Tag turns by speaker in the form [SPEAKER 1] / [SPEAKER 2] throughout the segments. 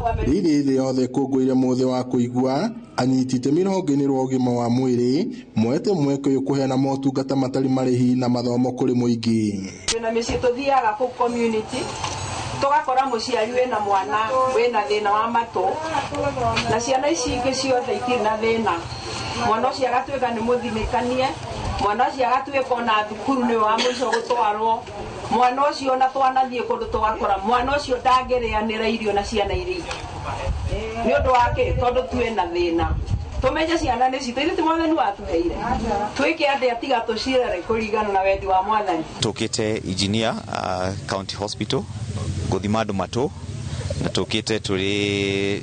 [SPEAKER 1] Rĩrĩ thĩ yothe ĩkũngũĩire mũthĩ wa kũigua, anyiti itemi rũhonge-inĩ rwa ũgima wa mwĩrĩ moete mweke ũyũ kũheana motungata matarĩ marĩhi na mathomo kũrĩ mũingĩ.
[SPEAKER 2] Twĩna mĩciĩ tũthiaga kũu community tũgakora mũciari wĩna mwana wĩna thĩna wa matũ na ciana ici ingĩ ciothe itirĩ na thĩna. Mwana ũcio agatuĩka nĩ mũthinĩkanie, mwana ũcio agatuĩka ona thukuru nĩwe wa mũico gũtwarwo, mwana ũcio ona twanathiĩ kũndũ tũgakora mwana ũcio ndangĩrĩanĩra irio na ciana iria ingĩ. Nĩ ũndũ wa kĩ? Tondũ twĩna thĩna. Tũmenye ciana nĩ citũ, ithuĩ ti mwathani watũheire. Twĩke atĩa tiga tũcirere kũringana na wendi wa mwathani.
[SPEAKER 3] Tũkĩte Engineer County Hospital gũthima andũ matũ na tũkĩte tũrĩ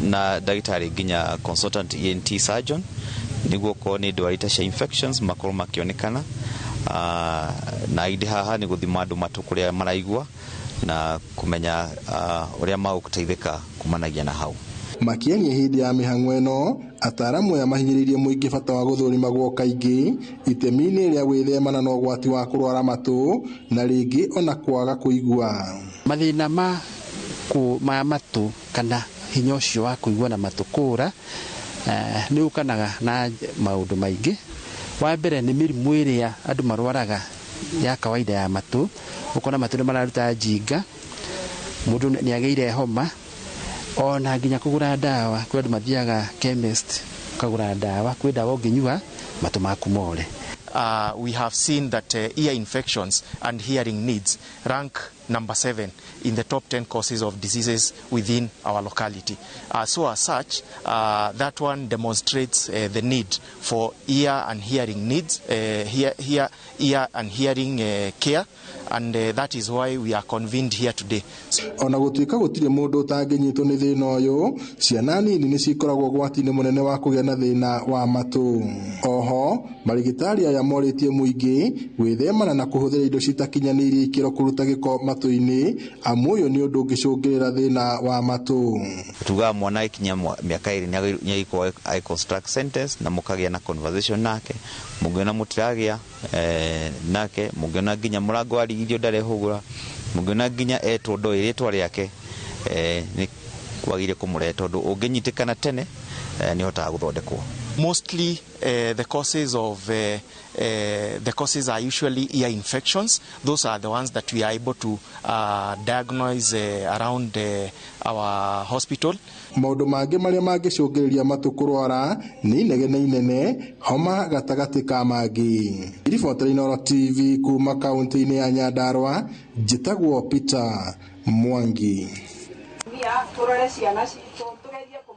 [SPEAKER 3] na ndagĩtarĩ nginya consultant ENT surgeon nĩguo korwo nĩ ndwari ta cia infections makorwo makĩonekana, na indi haha nĩ gũthima andũ matũ kũrĩa maraigua na kũmenya ũrĩa magũteithĩka kumanagia na hau.
[SPEAKER 1] Makĩaria hĩndĩ ya mĩhang'o ĩno, ataaramu aya mahinyĩrĩirie mũingĩ bata wa gũthũrimagwo kaingĩ itemi-inĩ rĩa gwĩthemana na ũgwati wa kũrwara matũ na rĩngĩ ona kwaga kũigua.
[SPEAKER 4] Mathĩna ma matũ kana hinya ũcio wa kũigua na matũ kũra, nĩ ũkanaga na maũndũ maingĩ. Wa mbere nĩ mĩrimũ ĩrĩa andũ marwaraga ya kawaida ya matũ, ũkona matũ nĩ mararuta njinga, mũndũ nĩ agĩire homa, ona nginya kũgũra ndawa, kwĩ andũ mathiaga chemist kũgũra ndawa, kwĩ ndawa ũngĩnyua matũ maku more.
[SPEAKER 5] We have seen that ear infections and hearing needs rank number 7 in the top 10 causes of diseases within our locality. So as such, that one demonstrates the need for ear and hearing needs, ear and hearing care, and that is why we are convened here today.
[SPEAKER 1] Ona gũtuĩka gũtirĩ mũndũ ũtangĩnyitwo nĩ thĩna ũyũ, ciana nini nĩ cikoragwo ũgwati-inĩ mũnene wa kũgĩa na thĩna wa matũ. Oho, marigitari aya morĩtie mũingĩ gwĩthemana na kũhũthĩra indo citakinyanĩirie ikĩro kũruta gĩko matũ-inĩ, amu ũyũ nĩ ũndũ ũngĩcũngĩrĩra thĩna wa matũ.
[SPEAKER 3] Tugaga mwana akinya mĩaka 2 nĩ agĩkorwo agĩ construct sentence na mũkagĩa na conversation nake, mũngĩona mũtiragĩa nake, mũngĩona nginya mũrango warigithio ndarehũgũra, mũngĩona nginya etwo ndoĩ rĩtwa rĩake, nĩ kwagĩrĩire kũmũrehe tondũ ũngĩnyitĩkana tene, nĩ ũhotaga gũthondekwo.
[SPEAKER 5] Mostly the causes are usually ear infections. Those are the ones that we are able to diagnose around our hospital.
[SPEAKER 1] Maũndũ mangĩ marĩa mangĩcũngĩrĩria matũ kũrwara nĩ inegene inene, homa gatagatĩ ka mangĩ. Ribota Inooro TV kuma kaunti-inĩ ya Nyandarua, njĩtagwo Peter Mwangi.
[SPEAKER 2] Tũrore ciana citũ.